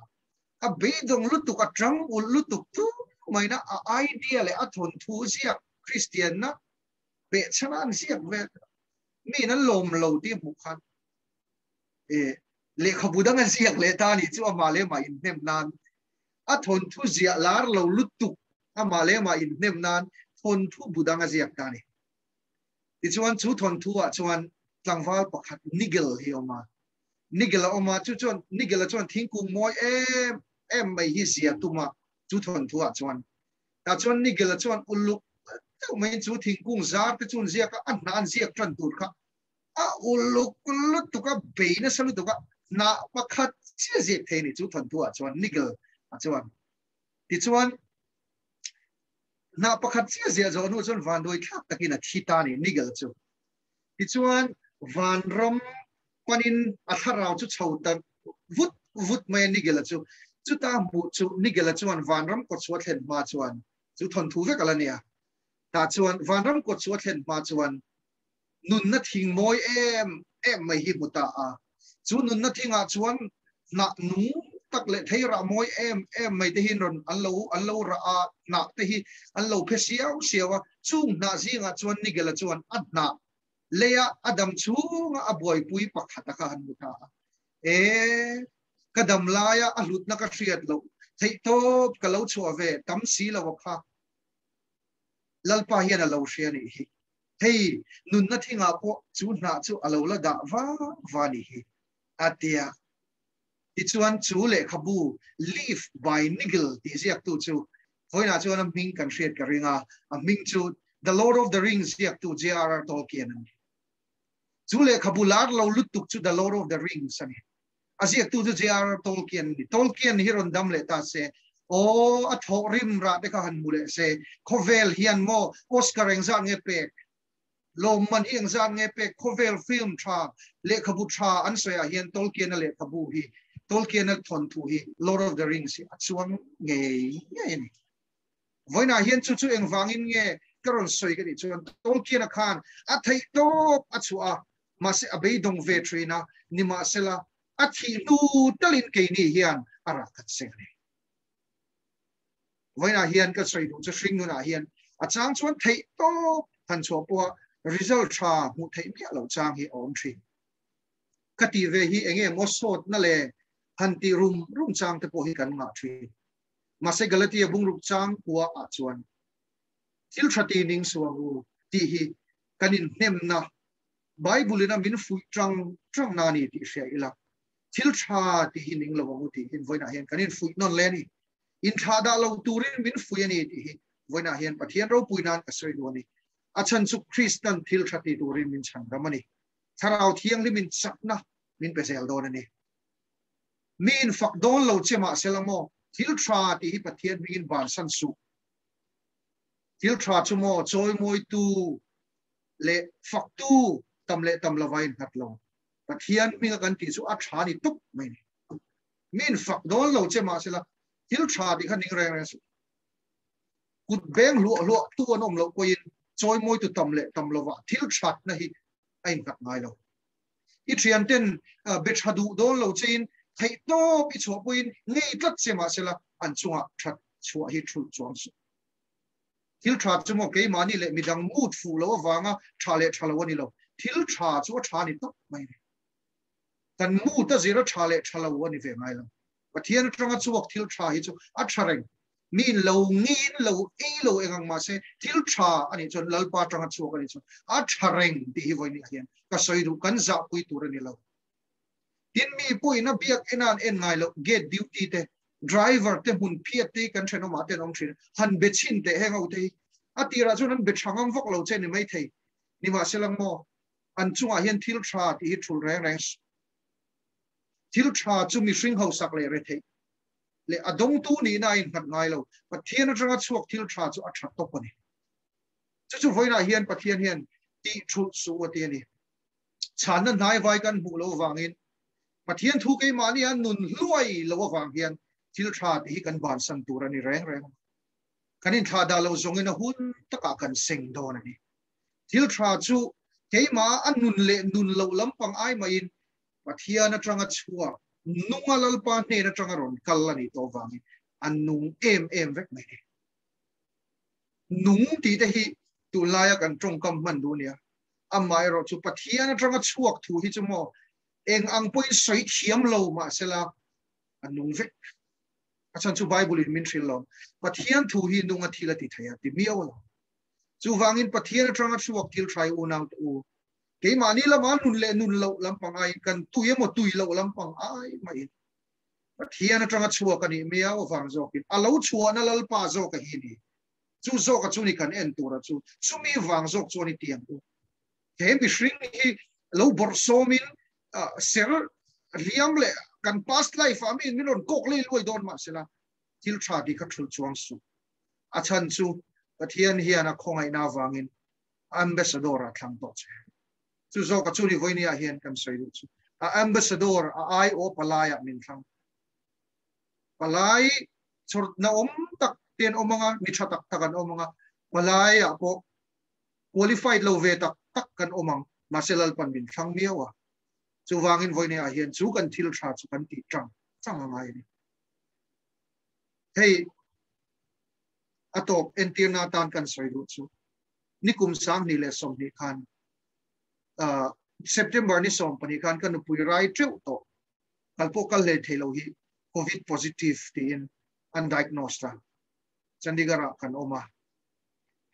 a beidawng lutuk, a tang ulh lutuk tu maina a idea leh a thawnthu ziak Kristianna behchhana an ziak vel miin an lawm lo tih hmuh khan e lehkhabu dang a ziak leh ta a nih chu amah leh amah inhnem nan a thawnthu ziah lar lo lutuk amah leh amah inhnem nan thawnthu bu dang a ziak ta a ni. Tichuan chu thawnthu ah chuan tlangval pakhat Nigel hi a awm a, Nigel a awm a, chu chuan Nigel-a chuan thingkung mawi em em mai hi zia tum a, chu thawnthu ah chuan. Tah chuan Nigel-a chuan uluk deuh maiin chu thingkung zar te chu an ziak a, a hnah an ziak tan tur kha a uluk lutuk a, bei nasa lutuk a, hnah pakhat chiah ziak thei a ni chu thawnthu ah chuan Nigel-a chuan. Tichuan hnah pakhat chiah ziah zawh hnu chuan vanduai thlak takin a thi ta a ni Nigel chu. Tichuan, vanram panin a thlarau chu chho ta vut vut mai a Nigel-a chu. Chuta hmuh chu Nigel-a chuan vanram kawtchhuah thlen hma chuan, chu thawnthu vek a la nia, tah chuan vanram kawtchhuah thlen hma chuan nunna thing mawi em em mai hi hmu ta a. Chu nunna thingah chuan hnah nung tak leh thei rah mawi em em mai te hi rawn an lo an lo rah a, hnah te hi an lo phe siau siau a. Chung hnah zingah chuan Nigel-a chuan a hnah leia a dam chhunga a buaipui pakhat a kha han hmu ta a. E, ka dam laia a hlutna ka hriat loh theih tawp ka lo chhuah ve tam si lo a kha. Lalpa hian a lo hria nih hi. Hei, nunna thingah pawh chu hnah chu a lo la dah va va nih hi, a ti a. Tichuan chu lehkhabu Leaf by Nigel tih ziaktu chu vawiinah chuan a hming kan hriat ka ring a, a hming chu The Lord of the Rings ziaktu JRR Tolkien a ni. Chu lehkhabu lar lo lutuk chu The Lord of the Rings a ni. A ziaktu chu JRR Tolkien a ni. Tolkien hi rawn dam leh ta se, aw, a thawh rim rah te kha han hmu leh se, khawvel hian maw Oscar engzat nge pek, lawmman hi engzat nge pek, khawvel film tha, lehkhabu tha an sawiah hian Tolkien-a lehkhabu hi, Tolkien-a thawnthu hi Lord of the Rings hi a chuang ngei ngei a ni. Vawiinah hian chu chu engvangin nge ka rawn sawi ka tih chuan Tolkien-a khan a theih tawp a chhuah a, mahse a beidawng ve thin a, nimahsela a thih hnu talin keini hian a rah khat seng a ni. Vawiinah hian ka sawi duh chu hring nunah hian a chang chuan theih tawp han chhuah pawha result tha hmuh theih miah loh chang hi a awm thin. Ka tih ve hi enge maw sawtna leh han tih rum rum chang te pawh hi kan ngah thin. Mahse Galatia bungruk chang kua ah chuan thil tha ti ning suang u tih hi kan inhnemna Bible in a min fuih tang tang na ni tih hria ila thil tha tih hi ning lo ang u tih hin vawiinah hian kan infuih nawn le a ni. Inthlah dah lo turin min fuih a ni tih hi vawiinah hian Pathian ropui nan ka sawi duh a ni. A chhan chu Kristan thil tha ti turin min chhan ram a ni. Thlarau Thianghlim in chakna min pe zel dawn a ni. Mi infak dawn lo che mahsela maw thil tha tih hi Pathian hmingin bansan suh. Thil tha chu maw chawimawitu leh faktu tam leh tam lova innghat lo. Pathian hminga kan tih chu a tha ni tuk mai ni. Mi infak dawn lo che mahsela thil tha tih kha ning reng reng suh. Kut beng hluah hluah tu an awm loh pawhin chawimawi tu tam leh tam lovah thil thatna hi a innghat ngai lo. I thianten be tha duh dawn lo chein theihtawp i chhuah pawhin ngei tlat che mahsela an chungah that chhuah hi thulh chuang suh. Thil tha chu maw keimahni leh midang mut fuh loh avanga tha leh tha lo a ni lo. Thil tha chu a tha ni tawp mai a ni. Kan mut a zir a tha leh tha lo a ni ve ngai lo. Pathian atanga chhuak thil tha hi chu a tha reng. Mi in lo ngin lo ei lo eng ang mahse thil tha a nih chuan Lalpa atanga chhuak a nih chuan a tha reng tih hi vawiin ah hian ka sawi duh kan zahpui tur a ni lo. Tin mi pawhin a biak en a an en ngai loh gate duty te driver te hmun phiat te hi kan thenawmah te an awm thin han be chhin teh heng ho te hi a tirah chuan an be tha ngam vak lo che ni maithei nimahsela maw an chungah hian thil tha tih hi thul reng reng Thil tha chu mihring hausak leh retheih leh a dawngtu nihna a innghat ngai lo. Pathian atanga chhuak thil tha chu a tha tawp a ni. Chu chu vawiinah hian Pathian hian tih thulh suh a ti a ni. Chhanna hnaivai kan hmuh loh avangin Pathian thu keimahni a nun hluai loh avang hian thil tha tih hi kan bansan tur a ni reng reng a. Kan inthlahdah lo zawngin a hun takah kan seng dawn a ni. Thil tha chu keimah a nun leh nun loh lampang ai maiin Pathian atanga chhuak nunga Lalpa hnen atanga rawn kal a nih tawh avangin a nung em em vek mai ni. Nung tih te hi tunlaia kan tawngkam hman duh nia. Amaherawh chu Pathian atanga chhuak thu hi chu maw eng ang pawhin sawi thiam lo mahsela a nung vek. A chhan chu Bible in min hrilh lo. Pathian thu hi nunga thil a ti thei a ti miau lo. Chuvangin Pathian atanga chhuak thil tha i unau te u Keimahni lama nun leh nun loh lampang aiin kan tui emaw tui loh lampang ai maiin Pathian atanga chhuak a nih miau avang zawkin a lo chhuahna Lalpa zawk a hi ni. Chu zawka chu ni kan en tura chu chumi vang zawk chuan i tiang u. He mihring hi lo bawrhsawmin ser hliam leh kan past life ah miin min rawn kawk lei luai dawn mahsela thil tha tih kha thulh chuang suh. A chhan chu Pathian hian a khawngaihna avangin Ambassador a thlang tawh che. Chu zawk a chu ni vawinia hian kan sawi duh chu. A Ambassador a ai aw palai ah min thlang. Palai chawrh na awm tak te an awm anga, mi tha tak tak an awm anga, palai ah pawh qualified lo ve tak tak kan awm ang, mahse Lalpan min thlang miau a. Chuvangin vawinia ah hian chu kan thil tha chu kan tih tang tang a ngai a ni. Hei a tawp entirna atan kan sawi duh chu nikum 2020 khan September ni 12 khan ka nupui rai teuh tawh kal pawh kal hlei thei lo hi Covid positive tiin an diagnose a, Chandigarh ah kan awm a,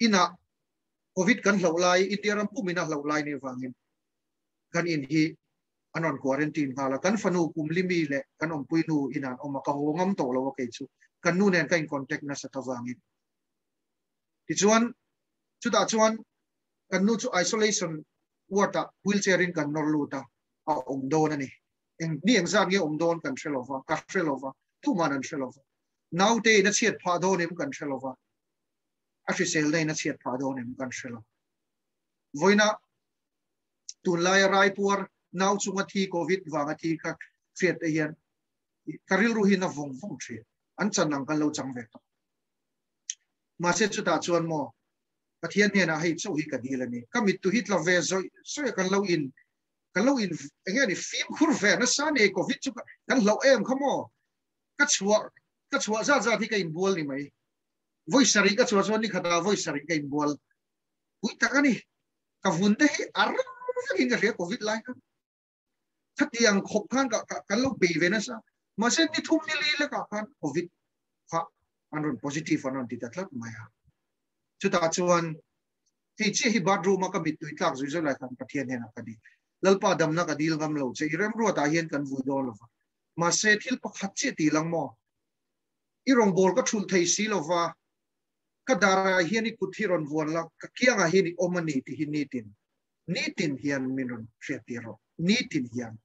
inah Covid kan hloh lai India ram pumin a hloh lai ni vangin kan in hi an rawn quarantine nghal a, kan fanu kum limi leh kan awmpui nu inah an awm a, ka haw ngam tawh lo a kei chu kan nu nen ka in contact nasat avangin. Tichuan chutah chuan kan nu chu isolation ward ah wheelchair in kan nawr lut a, a awm dawn a ni. Eng ni engzat nge awm dawn kan hre lo va, ka hre lo va, tuman an hre lo va. Naute in a chhiat phah dawn em kan hre lo va, a hriselna in a chhiat phah dawn em kan hre lo. Vawiina tunlaia raipuar nau chunga thi covid vanga thi kha hriat te hian ka rilru hi na vawng vawng thin. An chan ang kan lo chang ve tawh. Mahse chutah chuan maw Pathian hnenah hei chauh hi ka dil a ni. Ka mittu hi tla ve zawih zawih a kan lo in kan lo in enge ni fimkhur ve nasa nei covid chu kan hlauh em kha maw ka chhuah ka chhuah zat zat hi ka inbual ni mai. Vawi sarih ka chhuah chuan ni khatah vawi sarih ka inbual. Pui tak a ni. Ka vun te hi a rang vekin ka hria covid lai khan. Khatiang khawp khan ka kan lo bei ve nasa. Mahse ni thum ni li lekah khan covid kha an rawn positive an rawn ti ta tlat mai a. Chutah chuan hei chiah hi bathroom a ka mittui tlak zui zui lai khan Pathian hnenah ka dil. Lalpa damna ka dil ngam lo che i remruatah hian kan vui dawn lova. Mahse thil pakhat chiah ti lang maw? I rawngbâwl ka thulh thei si lova, ka darah hian i kut hi rawn vuan la, ka kiangah hian i awm a ni tih hi nitin, nitin hian min rawn hriattir rawh, nitin hian.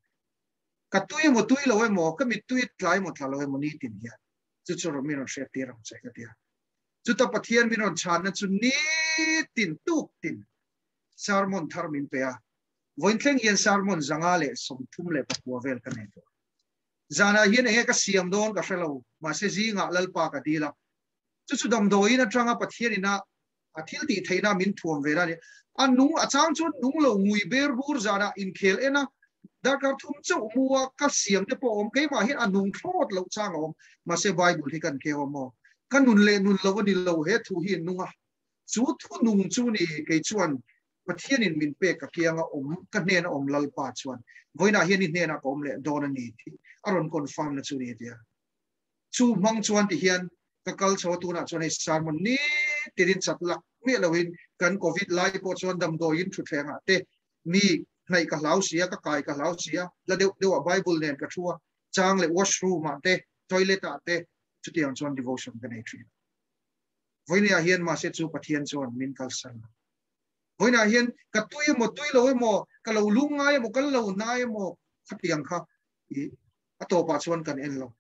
Ka tui emaw tui lo emaw, ka mittui tla emaw tla lo emaw nitin hian chu chu rawn min rawn hriattir ang che ka ti a. Chuta Pathian min rawn chhanna chu nitin tuktin sermon thar min pe a, vawiin thleng hian sermon 139 vel ka nei tawh a. Zanah hian enge ka siam dawn ka hre lo, mahse zingah Lalpa ka dil a. Chu chu damdawiin atanga Pathian ina a thil tih theihna min thuam ve la ni. A nung a chang chuan nung lo ngui ber bur zana inkhel en a, darkar thum chauh mu a ka siam te pawh a awm. Keimah hian a nung thlawt loh chang a awm. Mahse Bible hi kan keu a maw? Ka nun leh nun lo a ni lo, he thu hi nung a. Chu thu nung chu ni kei chuan Pathianin min pek ka kianga awm, ka hnena awm Lalpa chuan vawiinah hian i hnenah ka awm leh dawn a ni tih a rawn confirm na chu ni a ti a. Chu hmang chuan ti hian ka kal chho a, tunah chuan hei sermon ni tirin chat lak miah loin kan covid lai pawh chuan damdawiin thutthlengah te mi hnaih ka hlau si a, ka kai ka hlau si a, la deuh deuhah Bible nen ka thu a, chang leh washroom ah te, toilet ah te chutiang chuan devotion ka nei thin. Vawinia hian mahse chu Pathian chuan min kalsan a. Vawiinah hian ka tui emaw tui lo emaw, ka lo lung ngai emaw, kan lo hnai emaw khatiang kha i a tawpah chuan kan en lo.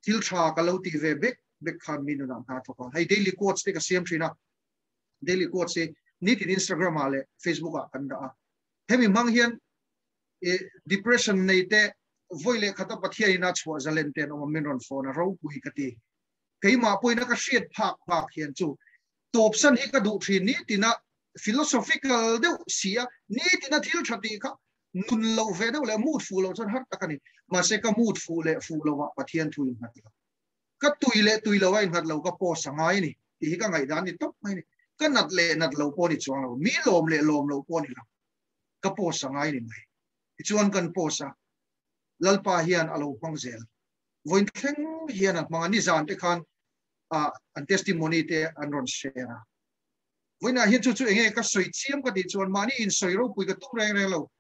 Thil tha ka lo tih ve bek bek khan mi nunah hna thawk a. Hei daily quotes te ka siam thin a, daily quotes hi nitin Instagram ah leh Facebook ah kan dah a. Hemi hmang hian i depression nei te vawi leh khata Pathian ina chhuah zalen te an awm a, min rawn phone a, ropui ka ti. Keimah pawhin a ka hriat phak bak hian chu tawpsan hi ka duh thin nitina philosophical deuh si a, nitina thil tha tih kha nun loh ve deuh leh mood fuh loh chuan har tak a ni. Mahse ka mood fuh leh fuh lovah Pathian thu innghat lo. Ka tui leh tui lo a innghat lo, ka post a ngai a ni tih hi ka ngaihdan ni tawp mai a ni. Ka nat leh nat lo pawh a ni chuang lo, mi lawm leh lawm lo pawh a ni lo, ka post a ngai a ni mai. Tichuan kan post a, Lalpa hian a lo hmang zel. Vawiin thleng hian a hmang a, nizan te khan an testimony te an rawn share a. Vawiinah hian chu chu enge ka sawi chiam ka tih chuan mahni insawi ropui ka tum reng reng lo.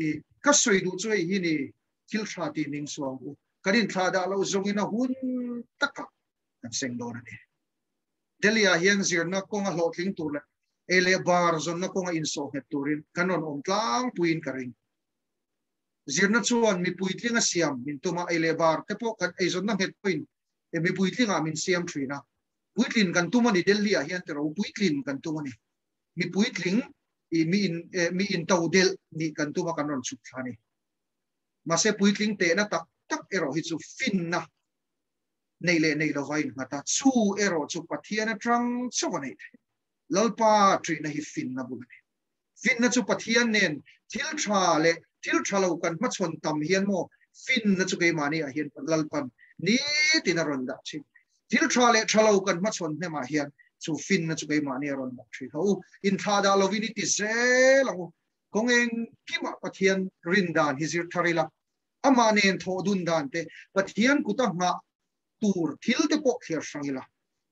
I ka sawi duh chu hei hi ni thil tha tih ning suang u. Kan inthlah dah loh zawngin a hun takah kan seng dawn a ni. Delhi ah hian zirna kawnga hlawhtling tur leh ei leh bar zawnna kawnga insawh nghet turin kan rawn awm tlangpuiin ka ring. Zirna chuan mi puitling a siam min tum a, ei leh bar te pawh kan eizawnna nghet pawhin mi puitlingah min siam thin a. Puitlin kan tum a ni, Delhi ah hian tiro puitlin kan tum a ni. Mi puitling i mi in mi into delh nih kan tum a kan rawn chhuk thla a ni. Mahse puitling tehna tak tak erawh hi chu finna nei leh nei lova innghat a, chu erawh chu Pathian atang chauh a neih theih. Lalpa ṭihna hi finna bul a ni. Finna chu Pathian nen thil tha leh thil tha lo kan hmachhawn tam hian maw finna chu keimahni ah hian Lalpan nitin a rawn dah thin. Thil tha leh tha lo kan hmachhawn hnemah hian chu finna chu keimahni a rawn dah thin. Ho u, inthlah dah lovin i ti zel ang u. Kawng engkimah Pathian rin dan hi zir thar ila, amah nen thawh dun dan te, Pathian kuta nghah tur thil te pawh thliar hrang ila,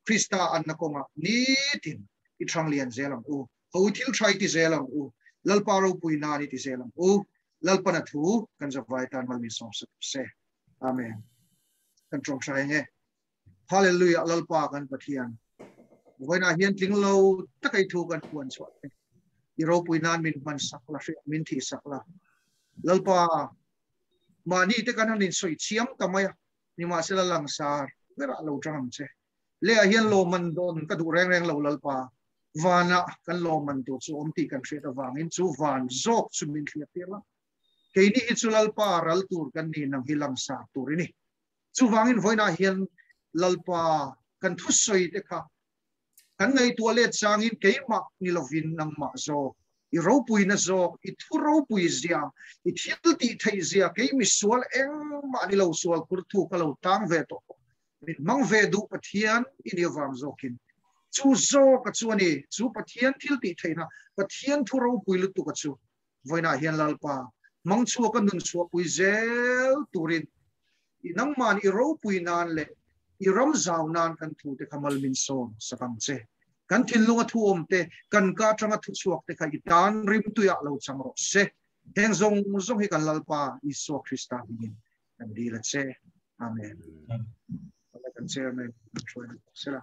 Krista anna kawngah nitin i thang lian zel ang u. Ho thil tha i ti zel ang u. Lalpa ropui nan i ti zel ang u. Lalpana thu kan zavai tan mal min sawm sak se. Amen. Kan tawng tha eng e. Hallelujah Lalpa kan Pathian. Vawiinah hian tling lo takai thu kan puan chhuah te. I ropui nan min hman sak la, hriat min thih sak la. Lalpa mahni te kan han insawi chiam ta mai a. Nimahsela langsar berah lo tang ang che. Lehah hian lawmman dawn ka duh reng reng lo Lalpa, vanah kan lawmman tur chu awm tih kan hriat avangin chu van zawk chu min thliak tir la. Keini hi chu Lalpa ral tur kan ni nang hi langsar tur i ni. Chuvangin vawiinah hian Lalpa kan thusawi te kha kan ngaihtuah let changin keimah ni lovin nangmah zawk, i ropuina zawk, i thu ropui zia, i thil tih theih zia kei misual engmah ni lo sual khur thu ka lo tang ve tawh bawk. Min hmang ve duh Pathian i nih avang zawkin chu zawk a chu a ni. Chu Pathian thil tih theihna, Pathian thu ropui lutuk a chu vawiinah hian Lalpa hmang chhuak a nun chhuahpui zel turin i nangmahni i ropui nan leh i ram zau nan kan thu te kha mal min sawm sak ang che. Kan thinlunga thu awm te, kan ka atanga thu chhuak te kha i tan rimtuiah lo chang rawh se. Heng zawng zawng hi kan Lalpa Isua Krista hmingin kan dil a che. Amen. Kan chairman kan hruai bawk sela.